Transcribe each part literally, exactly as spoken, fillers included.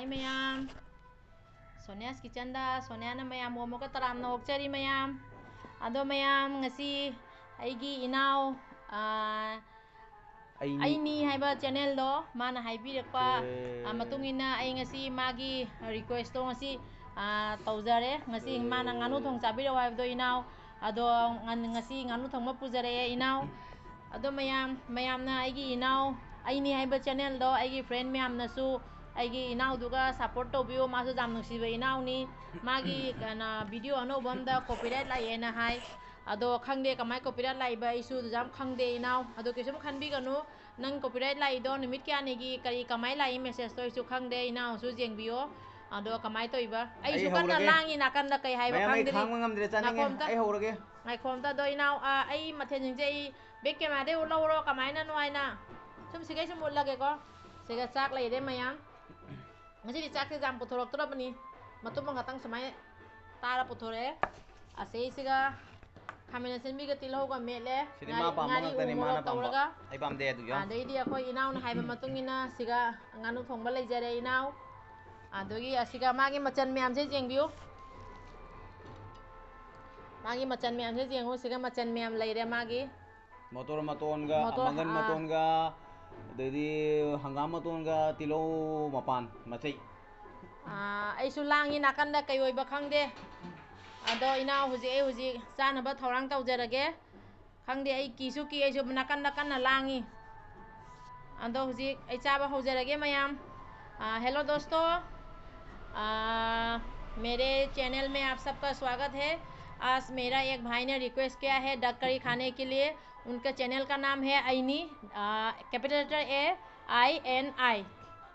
ꯃꯌꯥꯝ, ꯁꯣꯅꯤꯌꯥꯁ ꯀꯤꯆꯟꯗ ꯁꯣꯅꯤꯌꯥꯅ ꯃꯌꯥꯝꯕꯨ ꯑꯃꯨꯛꯀ ꯇꯔꯥꯝꯅ ꯑꯣꯛꯆꯔꯤ ꯃꯌꯥꯝ꯫ ꯑꯗꯣ ꯃꯌꯥꯝ, ꯉꯁꯤ ꯑꯩꯒꯤ ꯏꯅꯥꯎ, ꯑꯥ, ꯑꯩꯅꯤ꯫ ꯑꯩꯅꯤ ꯍꯥꯏꯕ ꯆꯦꯅꯦꯜꯗꯣ ꯃꯥꯅ ꯍꯥꯏꯕꯤꯔꯛꯄ, ꯑꯦ꯫ ꯑꯥ, ꯃꯇꯨꯡ ꯏꯟꯅ ꯑꯩ ꯉꯁꯤ ꯃꯥꯒꯤ ꯔꯤꯀ꯭ꯋꯦꯁꯇꯣ ꯉꯁꯤ, ꯑꯥ, ꯇꯧꯖꯔꯦ꯫ ꯉꯁꯤ ꯑꯦ꯫ ꯃꯥꯅ ꯉꯥꯅꯨ ꯊꯣꯡ ꯆꯥꯕꯤꯔꯛꯑꯣ ꯍꯥꯏꯕꯗꯣ ꯏꯅꯥꯎ, ꯑꯗꯣ ꯉꯟ-, ꯉꯁꯤ ꯉꯥꯅꯨ ꯊꯣꯡꯕ ꯄꯨꯖꯔꯛꯑꯦ ꯏꯅꯥꯎ꯫ ꯑꯗꯣ ꯃꯌꯥꯝ, ꯃꯌꯥꯝꯅ ꯑꯩꯒꯤ ꯏꯅꯥꯎ ꯑꯩꯅꯤ ꯍꯥꯏꯕ ꯆꯦꯅꯦꯜꯗꯣ, ꯑꯩꯒꯤ ꯐ꯭ꯔꯦꯟ ꯃꯌꯥꯝꯅꯁꯨ ꯑꯩꯒꯤ ꯏꯅꯥꯎꯗꯨꯒ ꯁꯞꯄꯣꯔꯠ ꯇꯧꯕꯤꯌꯨ꯫ ꯃꯥꯁꯨ ꯌꯥꯝ ꯅꯨꯡꯁꯤꯕ ꯏꯅꯥꯎꯅꯤ꯫ ꯃꯥꯒꯤ, ꯀꯩꯅꯣ, ꯚꯤꯗꯤꯑꯣ ꯑꯅꯧꯕ ꯑꯝꯗ ꯀꯣꯄꯤꯔꯥꯏꯠ ꯂꯥꯛꯑꯦꯅ ꯍꯥꯏ꯫ ꯑꯗꯣ ꯈꯪꯗꯦ ꯀꯃꯥꯏ ꯀꯣꯄꯤꯔꯥꯏꯠ ꯂꯥꯛꯏꯕ, ꯑꯩꯁꯨ ꯑꯗꯨ ꯌꯥꯝ ꯈꯪꯗꯦ ꯏꯅꯥꯎ꯫ ꯑꯗꯣ ꯀꯩꯁꯨꯝ ꯈꯟꯕꯤꯒꯅꯨ꯫ ꯅꯪ ꯀꯣꯄꯤꯔꯥꯏꯠ ꯂꯥꯛꯏꯗꯣ ꯅꯨꯃꯤꯠ ꯀꯌꯥꯅꯤꯒꯤ, ꯀꯔꯤ, ꯀꯃꯥꯏ ꯂꯥꯛꯏ ꯃꯦꯁꯦꯖꯇꯣ ꯑꯩꯁꯨ ꯈꯪꯗꯦ꯫ ꯏꯅꯥꯎꯁꯨ ꯌꯦꯡꯕꯤꯌꯣ꯫ ꯑꯗꯣ ꯀꯃꯥꯏ ꯇꯧꯏꯕ? ꯑꯩꯁꯨ ꯑꯩ ꯀꯟꯅ ꯍꯧꯔꯒꯦ꯫ ꯂꯥꯡꯉꯤ ꯅꯥꯀꯟꯗ, ꯀꯩ ꯍꯥꯏꯕ ꯃꯌꯥꯝ, ꯑꯩ ꯈꯪꯗ꯭ꯔꯤ꯫ ꯈꯥꯡꯕ ꯉꯝꯗ꯭ꯔꯦ, ꯆꯥꯅꯤꯡꯉꯦ꯫ ꯉꯥꯏꯈꯣ ꯑꯝꯇ꯫ ꯑꯩ ꯍꯧꯔꯒꯦ꯫ ꯉꯥꯏꯈꯣ ꯑꯝꯇ꯫ ꯑꯗꯣ ꯏꯅꯥꯎ, ꯑ, ꯑꯩ ꯃꯊꯦꯜꯁꯤꯡꯁꯦ ꯑꯩ ꯕꯦꯛ ꯀꯦꯃꯦꯔꯥꯗꯩ ꯎꯠꯂꯧꯔꯣ, ꯀꯃꯥꯏꯅꯅꯣ ꯍꯥꯏꯅ꯫ ꯁꯨꯝ ꯁꯤꯈꯩ ꯁꯨꯝ ꯎꯠꯂꯒꯦꯀꯣ꯫ ꯁꯤꯒ ꯆꯥꯛ ꯂꯩꯔꯦ ꯃꯌꯥꯝ꯫ ꯉꯁꯤꯗꯤ ꯆꯥꯛꯁꯦ ꯌꯥꯝ ꯄꯨꯊꯣꯔꯛꯇ꯭ꯔꯕꯅꯤ꯫ ꯃꯇꯨꯝ ꯑꯃꯈꯛꯇꯪ ꯁꯨꯃꯥꯏꯅ ꯇꯥꯔ ꯄꯨꯊꯣꯔꯛꯑꯦ꯫ ꯑꯁꯤꯁꯤꯒ ꯈꯥꯃꯦꯟ ꯑꯁꯤꯟꯕꯤꯒ ꯇꯤꯜꯍꯧꯒ ꯃꯦꯠꯂꯦ꯫ ꯁꯤꯗꯤ ꯉꯥꯔꯤ-, ꯃꯥ ꯄꯥꯝꯕ ꯉꯥꯔꯤ ꯉꯥꯛꯇꯅꯤ, ꯎ ꯃꯥꯅ ꯃꯣꯔꯣꯛ ꯄꯥꯝꯕ꯫ ꯇꯧꯔꯒ꯫ ꯑꯩ ꯄꯥꯝꯗꯦ ꯑꯗꯨ ꯌꯥꯎ꯫ ꯑꯗꯩꯗꯤ ꯑꯩꯈꯣꯏ ꯏꯅꯥꯎꯅ ꯍꯥꯏꯕ ꯃꯇꯨꯡ ꯏꯟꯅ ꯁꯤꯒ ꯉꯥꯅꯨ ꯊꯣꯡꯕ ꯂꯩꯖꯔꯦ ꯏꯅꯥꯎ꯫ ꯑꯗꯨꯒꯤ ꯑꯁꯤꯒ ꯃꯥꯒꯤ ꯃꯆꯜ ꯃꯌꯥꯝꯁꯦ ꯌꯦꯡꯕꯤꯌꯨ꯫ ꯃꯥꯒꯤ ꯃꯆꯜ ꯃꯌꯥꯝꯁꯦ ꯌꯦꯡꯉꯨ꯫ ꯁꯤꯒ ꯃꯆꯜ ꯃꯌꯥꯝ ꯂꯩꯔꯦ ꯃꯥꯒꯤ꯫ ꯃꯣꯇꯣꯔ ꯃꯇꯣꯟꯒ, ꯃꯣꯇꯣꯔ, ꯃꯪꯒꯟ ꯑꯥ꯫ ꯃꯇꯣꯟꯒ, ꯑꯗꯩꯗꯤ ꯍꯪꯒꯥꯝ ꯃꯇꯣꯟꯒ, ꯇꯤꯜꯍꯧ ꯃꯄꯥꯟ ꯃꯆꯩ꯫ ꯑꯥ, ꯑꯩꯁꯨ ꯂꯥꯡꯉꯤ ꯅꯥꯀꯟꯗ, ꯀꯩ ꯑꯣꯏꯕ ꯈꯪꯗꯦ꯫ ꯑꯗꯣ ꯏꯅꯥꯎ, ꯍꯧꯖꯤꯛ ꯑꯩ ꯍꯧꯖꯤꯛ ꯆꯥꯅꯕ ꯊꯧꯔꯥꯡ ꯇꯧꯖꯔꯒꯦ꯫ ꯈꯪꯗꯦ, ꯑꯩ ꯀꯤꯁꯨ ꯀꯤ, ꯑꯩꯁꯨ ꯅꯥꯀꯟꯗ ꯀꯟꯅ ꯂꯥꯡꯉꯤ꯫ ꯑꯗꯣ ꯍꯧꯖꯤꯛ ꯑꯩ ꯆꯥꯕ ꯍꯧꯖꯔꯒꯦ ꯃꯌꯥꯝ꯫ ꯑꯥ, hello दोस्तों, आ, मेरे चैनल में आप सबका स्वागत है। आज मेरा एक भाई ने रिक्वेस्ट किया है डक करी खाने के लिए। उनका चैनल का नाम है आईनी, आ, capital letter A I N I।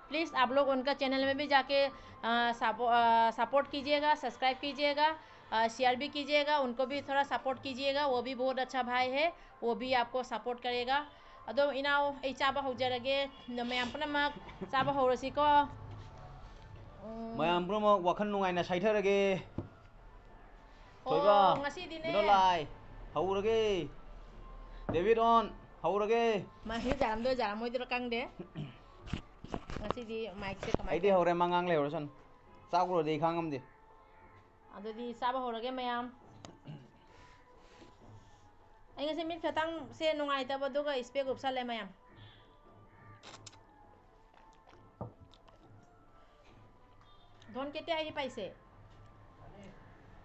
Please आप लोग उनका चैनल में भी जाके, आ, सपो-, आ, सपोर्ट कीजिएगा, सब्सक्राइब कीजिएगा, आ, शेयर भी कीजिएगा, उनको भी थोड़ा सपोर्ट कीजिएगा। वो भी बहुत अच्छा भाई है, वो भी आपको सपोर्ट करेगा। ꯑꯗꯣ ꯏꯅꯥꯎ, ꯑꯩ ꯆꯥꯕ ꯍꯧꯖꯔꯒꯦ꯫ ꯑꯗꯣ ꯃꯌꯥꯝ ꯄꯨꯝꯅꯃꯛ ꯆꯥꯕ ꯍꯧꯔꯁꯤꯀꯣ꯫ ꯎꯝ꯫ ꯃꯌꯥꯝ ꯄꯨꯝꯅꯃꯛ ꯋꯥꯈꯜ ꯅꯨꯡꯉꯥꯏꯅ ꯁꯥꯏꯊꯔꯒꯦ꯫ ꯑꯣ, ꯊꯣꯏꯕ, ꯉꯁꯤꯗꯤꯅꯦ꯫ ꯃꯤꯅꯣꯂꯥꯏ, ꯍꯧꯔꯒꯦ꯫ ꯗꯦꯕꯤꯠ ꯑꯣꯟ, ꯍꯧꯔꯒꯦ꯫ ꯃꯍꯤ ꯌꯥꯔꯝꯗꯣꯏ ꯌꯥꯔꯝꯃꯣꯏꯗꯣꯏꯔꯥ ꯈꯪꯗꯦ꯫ ꯁꯤꯗꯤ ꯃꯥꯏꯛꯁꯦ ꯀꯃꯥꯏꯅ ꯑꯩꯗꯤ ꯇꯧ- ꯍꯧꯔꯦ, ꯃꯉꯥꯡ ꯂꯩꯍꯧꯔꯁꯅꯨ꯫ ꯆꯥꯛ ꯎꯔꯗꯤ ꯑꯩ ꯈꯥꯡ ꯉꯝꯗꯦ꯫ ꯑꯗꯨꯗꯤ ꯆꯥꯕ ꯍꯧꯔꯒꯦ ꯃꯌꯥꯝ꯫ ꯑꯩ ꯉꯁꯤ ꯃꯤꯠ ꯈꯇꯪꯁꯦ ꯅꯨꯡꯉꯥꯏꯇꯕ, ꯑꯗꯨꯒ ꯏꯁꯄꯦꯛ ꯎꯞꯁꯜꯂꯦ ꯃꯌꯥꯝ꯫ ধন কেতিয়া আহি পাইছে?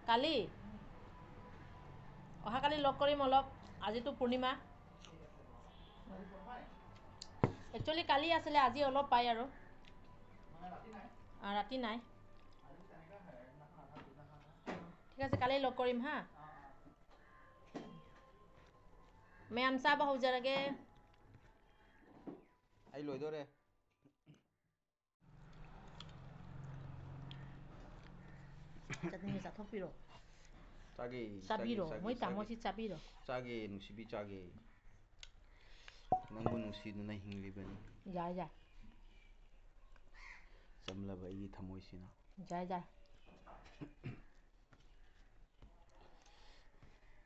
কালি? অহাকালি লগ কৰিম অলপ, আজিতো পূৰ্ণিমা। একচুৱেলি কালি আছিলে, আজি অলপ পাই আৰু। আ, ৰাতি নাই। ঠিক আছে, কালি লগ কৰিম হা। ꯃꯌꯥꯝ ꯆꯥꯕ ꯍꯧꯖꯔꯒꯦ꯫ ꯑꯩ ꯂꯣꯏꯗꯣꯔꯦ꯫ ꯆꯠꯅꯤꯡꯉꯦ, ꯆꯥꯊꯣꯛꯄꯤꯔꯣ꯫ ꯆꯥꯒꯦ, ꯆꯥꯕꯤꯔꯣ, ꯆꯥꯒꯦ, ꯆꯥꯒꯦ, ꯃꯣꯏ ꯆꯥꯒꯦ꯫ ꯇꯥꯃꯣꯁꯤ ꯆꯥꯕꯤꯔꯣ꯫ ꯆꯥꯒꯦ, ꯅꯨꯡꯁꯤꯕꯤ, ꯆꯥꯒꯦ꯫ ꯅꯪꯕꯨ ꯅꯨꯡꯁꯤꯗꯨꯅ ꯍꯤꯡꯂꯤꯕꯅꯤ꯫ ꯌꯥꯏ, ꯌꯥꯏ꯫ ꯆꯝꯂꯕ ꯑꯩꯒꯤ ꯊꯃꯣꯏꯁꯤꯅ꯫ ꯌꯥꯏ, ꯌꯥꯏ꯫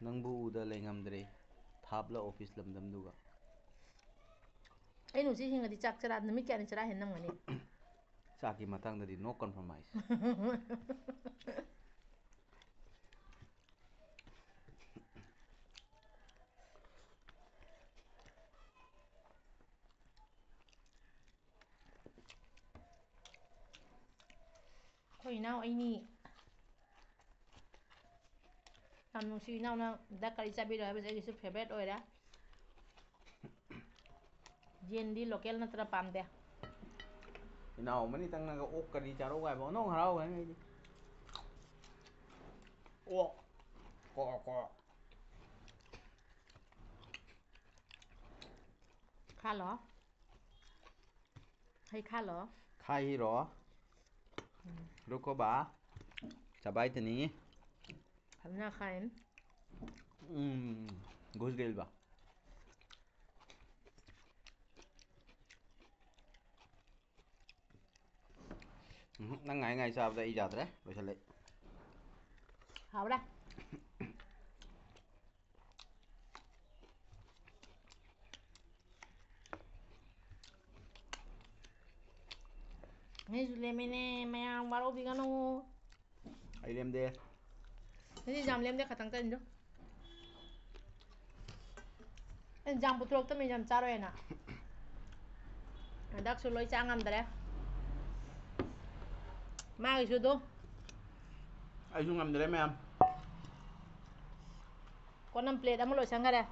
ꯅꯪꯕꯨ ꯎꯗ ꯂꯩꯉꯝꯗ꯭ꯔꯦ, ꯊꯥꯞꯂ ꯑꯣꯐꯤꯁ ꯂꯝꯗꯝꯗꯨꯒ꯫ ꯑꯩ ꯅꯨꯡꯁꯤ ꯍꯤꯡꯉꯗꯤ ꯆꯥꯛ ꯆꯔꯥ, ꯅꯨꯃꯤꯠ ꯀꯌꯥꯅꯤ ꯆꯔꯥ ꯍꯦꯟ ꯅꯝꯒꯅꯤ? ꯆꯥꯛꯀꯤ ꯃꯇꯥꯡꯗꯗꯤ no compromise꯫ ꯑꯩꯈꯣꯏ ꯏꯅꯥꯎ ꯑꯩꯅꯤ꯫ ꯌꯥꯝ ꯅꯨꯡꯁꯤ ꯏꯅꯥꯎꯅ ꯗꯛ ꯀꯔꯤ ꯆꯥꯕꯤꯔꯣ ꯍꯥꯏꯕꯁꯦ ꯑꯩꯒꯤꯁꯨ ꯐꯦꯚꯔꯦꯠ ꯑꯣꯏꯔꯦ꯫ ꯌꯦꯟꯗꯤ ꯂꯣꯀꯦꯜ ꯅꯠꯇꯅ ꯄꯥꯝꯗꯦ꯫ ꯏꯅꯥꯎ ꯑꯃꯅꯤꯇꯪꯅꯒ ꯑꯣꯛ ꯀꯔꯤ ꯆꯥꯔꯛꯎ ꯍꯥꯏꯕ ꯑꯣꯟꯊꯣꯛ ꯍꯔꯥꯎꯈ꯭ꯔꯅꯤ ꯑꯩꯗꯤ꯫ ꯑꯣꯛ꯫ ꯀꯣ, ꯀꯣ꯫ ꯈꯥꯂꯣ꯫ ꯍꯩ ꯈꯥꯂꯣ꯫ ꯈꯥꯏꯔꯣ꯫ ꯎꯝ꯫ ꯔꯨꯀꯣꯕꯥ꯫ ꯆꯕꯥꯏꯇꯅꯤ꯫ ꯐꯖꯅ ꯈꯥꯏ꯫ ꯎꯝ꯫ ꯘꯨꯁ ꯒꯩꯜꯕ꯫ ꯎꯝ, ꯅꯪ ꯉꯥꯏ ꯉꯥꯏ ꯆꯥꯕꯗ ꯑꯩ ꯌꯥꯗ꯭ꯔꯦ, ꯂꯣꯏꯁꯜꯂꯦ꯫ ꯍꯥꯎꯔꯦ꯫ ꯑꯩꯁꯨ ꯂꯦꯝꯃꯤꯅꯦ, ꯃꯌꯥꯝ ꯋꯥꯔꯧꯕꯤꯒꯅꯨ꯫ ꯑꯩ ꯂꯦꯝꯗꯦ꯫ ꯉꯁꯤ ꯌꯥꯝ ꯂꯦꯝꯗꯦ, ꯈꯇꯪ ꯆꯠꯂꯤꯗꯣ꯫ ꯑꯩꯅ ꯌꯥꯝ ꯄꯨꯊꯣꯔꯛꯇꯕꯅꯤ, ꯌꯥꯝ ꯆꯥꯔꯣꯏꯅ꯫ ꯍꯟꯗꯛꯁꯨ ꯂꯣꯏ ꯆꯥ ꯉꯝꯗ꯭ꯔꯦ꯫ ꯃꯥꯒꯤꯁꯨ ꯑꯗꯨꯝ꯫ ꯑꯩꯁꯨ ꯉꯝꯗ꯭ꯔꯦ ꯃꯌꯥꯝ꯫ ꯀꯣꯟꯅꯝ ꯄ꯭ꯂꯦꯠ ꯑꯃ ꯂꯣꯏꯁꯟꯈꯔꯦ꯫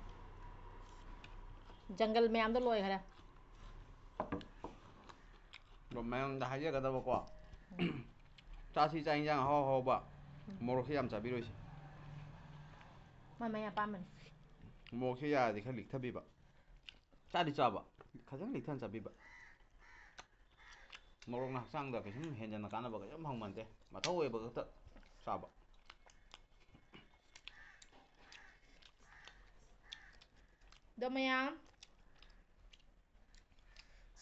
ꯖꯪꯒꯜ ꯃꯌꯥꯝꯗꯣ ꯂꯣꯏꯈꯔꯦ꯫ ꯑꯗꯣ ꯃꯌꯥꯝꯗ ꯍꯥꯏꯖꯒꯗꯕꯀꯣ꯫ ꯆꯥꯁꯤ ꯆꯥꯛ ꯏꯟꯖꯥꯡ ꯑꯍꯥꯎ ꯑꯍꯥꯎꯕ꯫ ꯃꯣꯔꯣꯛꯁꯦ ꯌꯥꯝ ꯆꯥꯕꯤꯔꯣꯏꯁꯤ꯫ ꯃꯥ ꯃꯥꯏ ꯑꯄꯥꯝꯕꯅꯤ꯫ ꯃꯣꯔꯣꯛꯁꯦ ꯌꯥꯔꯗꯤ ꯈꯔ ꯂꯤꯛꯊꯕꯤꯕ꯫ ꯆꯥꯗꯤ ꯆꯥꯕ꯫ ꯈꯖꯤꯛ ꯂꯤꯛꯊꯅ ꯆꯥꯕꯤꯕ꯫ ꯃꯣꯔꯣꯛꯅ ꯍꯛꯆꯥꯡꯗ ꯀꯩꯁꯨꯝ ꯍꯦꯟꯖꯟꯅ ꯀꯥꯟꯅꯕ ꯀꯩꯁꯨꯝ ꯐꯪꯕ ꯅꯠꯇꯦ꯫ ꯃꯊꯧ ꯑꯣꯏꯕ ꯈꯛꯇ ꯆꯥꯕ꯫ ꯑꯗꯣ ꯃꯌꯥꯝ,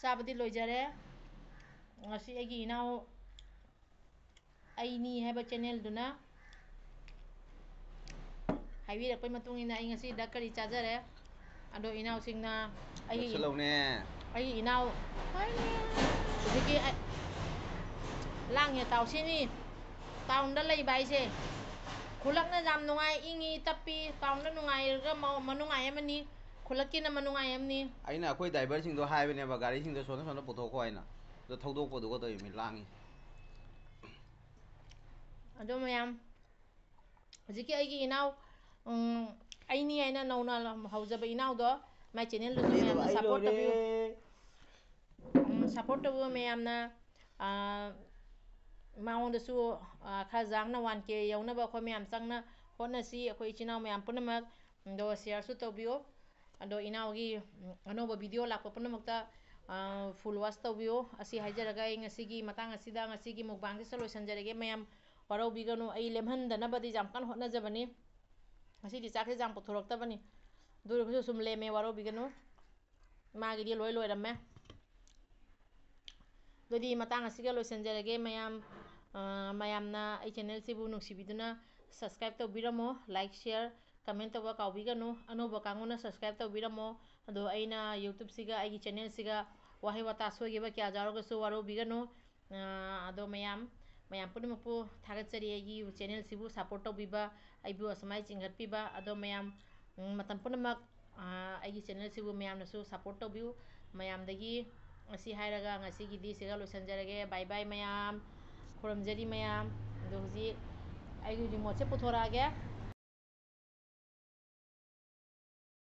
ꯆꯥꯕꯗꯤ ꯂꯣꯏꯖꯔꯦ꯫ ꯉꯁꯤ ꯑꯩꯒꯤ ꯏꯅꯥꯎ ꯑꯩꯅꯤ ꯍꯥꯏꯕ ꯆꯦꯅꯦꯜꯗꯨꯅ ꯍꯥꯏꯕꯤꯔꯛꯄꯩ ꯃꯇꯨꯡ ꯏꯟꯅ ꯑꯩ ꯉꯁꯤ ꯗꯛ ꯀꯔꯤ ꯆꯥꯖꯔꯦ꯫ ꯑꯗꯣ ꯏꯅꯥꯎꯁꯤꯡꯅ ꯑꯩꯒꯤ, ꯂꯧꯁꯜꯂꯧꯅꯦ꯫ ꯑꯩꯒꯤ ꯏꯅꯥꯎ ꯍꯧꯖꯤꯛꯀꯤ ꯑꯩ-, ꯂꯥꯡꯉꯦ ꯇꯥꯎ꯫ ꯁꯤꯅꯤ ꯇꯥꯎꯟꯗ ꯂꯩꯕ ꯍꯥꯏꯁꯦ꯫ ꯈꯨꯜꯂꯛꯅ ꯌꯥꯝ ꯅꯨꯡꯉꯥꯏ, ꯏꯪꯉꯤ, ꯇꯞꯄꯤ꯫ ꯇꯥꯎꯟꯗ ꯅꯨꯡꯉꯥꯏꯔꯒ ꯃ-, ꯃꯅꯨꯡꯉꯥꯏ ꯑꯃꯅꯤ, ꯈꯨꯜꯂꯛꯀꯤꯅ ꯃꯅꯨꯡꯉꯥꯏ ꯑꯃꯅꯤ꯫ ꯑꯩꯅ ꯑꯩꯈꯣꯏ ꯗ꯭ꯔꯥꯏꯚꯔꯁꯤꯡꯗꯣ ꯍꯥꯏꯕꯅꯦꯕ, ꯒꯥꯔꯤꯁꯤꯡꯗꯣ ꯁꯣꯝꯗ ꯁꯣꯝꯗ ꯄꯨꯊꯣꯛꯈꯣ ꯍꯥꯏꯅ꯫ ꯑꯗꯣ ꯊꯧꯗꯣꯛꯄꯗꯨꯒ ꯇꯧꯔꯤꯕꯅꯤ, ꯂꯥꯡꯉꯤ꯫ ꯑꯗꯣ ꯃꯌꯥꯝ, ꯍꯧꯖꯤꯛꯀꯤ ꯑꯩꯒꯤ ꯏꯅꯥꯎ, ꯎꯝ, ꯑꯩꯅꯤ ꯍꯥꯏꯅ ꯅꯧꯅ ꯍꯧꯖꯕ ꯏꯅꯥꯎꯗꯣ, ꯃꯥꯏ ꯆꯦꯅꯦꯜꯗꯨꯁꯨ ꯃꯌꯥꯝꯅ ꯁꯞꯄꯣꯔꯠ ꯇꯧꯕꯤꯌꯨ꯫ ꯎꯝ, ꯁꯞꯄꯣꯔꯠ ꯇꯧꯕꯤꯌꯨ ꯃꯌꯥꯝꯅ꯫ ꯑꯥ, ꯃꯉꯣꯟꯗꯁꯨ, ꯑꯥ, ꯈꯔ ꯌꯥꯡꯅ ꯋꯥꯟ ꯀꯦ ꯌꯧꯅꯕ ꯑꯩꯈꯣꯏ ꯃꯌꯥꯝ ꯆꯪꯅ ꯍꯣꯠꯅꯁꯤ, ꯑꯩꯈꯣꯏ ꯏꯆꯤꯟ ꯏꯅꯥꯎ ꯃꯌꯥꯝ ꯄꯨꯝꯅꯃꯛ꯫ ꯑꯗꯣ ꯁꯤꯌꯔꯁꯨ ꯇꯧꯕꯤꯌꯨ꯫ ꯑꯗꯣ ꯏꯅꯥꯎꯒꯤ, ꯎꯝ, ꯑꯅꯧꯕ ꯚꯤꯗꯤꯑꯣ ꯂꯥꯛꯄ ꯄꯨꯝꯅꯃꯛꯇ, ꯑꯥ, ꯐꯨꯜ ꯋꯥꯆ ꯇꯧꯕꯤꯌꯨ꯫ ꯑꯁꯤ ꯍꯥꯏꯖꯔꯒ ꯑꯩ ꯉꯁꯤꯒꯤ ꯃꯇꯥꯡ ꯑꯁꯤꯗ, ꯉꯁꯤꯒꯤ ꯃꯨꯛꯕꯥꯡꯁꯤꯗ ꯂꯣꯏꯁꯤꯟꯖꯔꯒꯦ꯫ ꯃꯌꯥꯝ ꯋꯥꯔꯧꯕꯤꯒꯅꯨ, ꯑꯩ ꯂꯦꯝꯍꯟꯗꯅꯕꯗꯤ ꯌꯥꯝ ꯀꯟꯅ ꯍꯣꯠꯅꯖꯕꯅꯤ꯫ ꯉꯁꯤꯗꯤ ꯆꯥꯛꯁꯦ ꯌꯥꯝ ꯄꯨꯊꯣꯔꯛꯇꯕꯅꯤ, ꯑꯗꯨ ꯑꯣꯏꯔꯒꯁꯨ ꯁꯨꯝ ꯂꯦꯝꯃꯦ, ꯋꯥꯔꯧꯕꯤꯒꯅꯨ꯫ ꯃꯥꯒꯤꯗꯤ ꯂꯣꯏ ꯂꯣꯏꯔꯝꯃꯦ꯫ ꯑꯗꯨꯗꯤ ꯃꯇꯥꯡ ꯑꯁꯤꯒ ꯂꯣꯏꯁꯤꯟꯖꯔꯒꯦ ꯃꯌꯥꯝ꯫ ꯑ, ꯃꯌꯥꯝꯅ ꯑꯩ ꯆꯦꯅꯦꯜꯁꯤꯕꯨ ꯅꯨꯡꯁꯤꯕꯤꯗꯨꯅ subscribe ꯇꯧꯕꯤꯔꯝꯃꯣ, like, share, comment ꯇꯧꯕ ꯀꯥꯎꯕꯤꯒꯅꯨ꯫ ꯑꯅꯧꯕ ꯀꯥꯡꯕꯨꯅ subscribe ꯇꯧꯕꯤꯔꯝꯃꯣ꯫ ꯑꯗꯣ ꯑꯩꯅ YouTubeꯁꯤꯒ ꯑꯩꯒꯤ ꯆꯦꯅꯦꯜꯁꯤꯒ ꯋꯥꯍꯩ ꯋꯥꯇꯥ ꯁꯣꯏꯈꯤꯕ ꯀꯌꯥ ꯌꯥꯎꯔꯒꯁꯨ ꯋꯥꯔꯧꯕꯤꯒꯅꯨ꯫ ꯑꯗꯣ ꯃꯌꯥꯝ, ꯃꯌꯥꯝ ꯄꯨꯝꯅꯃꯛꯄꯨ ꯊꯥꯒꯠꯆꯔꯤ, ꯑꯩꯒꯤ ꯆꯦꯅꯦꯜꯁꯤꯕꯨ ꯁꯞꯄꯣꯔꯠ ꯇꯧꯕꯤꯕ, ꯑꯩꯕꯨ ꯑꯁꯨꯃꯥꯏꯅ ꯆꯤꯡꯈꯠꯄꯤꯕ꯫ ꯑꯗꯣ ꯃꯌꯥꯝ, ꯎꯝ, ꯃꯇꯝ ꯄꯨꯝꯅꯃꯛ, ꯑ, ꯑꯩꯒꯤ ꯆꯦꯅꯦꯜꯁꯤꯕꯨ ꯃꯌꯥꯝꯅꯁꯨ ꯁꯞꯄꯣꯔꯠ ꯇꯧꯕꯤꯌꯨ꯫ ꯃꯌꯥꯝꯗꯒꯤ ꯑꯁꯤ ꯍꯥꯏꯔꯒ ꯉꯁꯤꯒꯤꯗꯤ ꯁꯤꯒ ꯂꯣꯏꯁꯤꯟꯖꯔꯒꯦ꯫ ꯕꯥꯏ ꯕꯥꯏ ꯃꯌꯥꯝ, ꯈꯨꯔꯨꯝꯖꯔꯤ ꯃꯌꯥꯝ꯫ ꯑꯗꯣ ꯍꯧꯖꯤꯛ ꯑꯩꯒꯤ ꯔꯤꯃꯣꯠꯁꯦ ꯄꯨꯊꯣꯔꯛꯑꯒꯦ꯫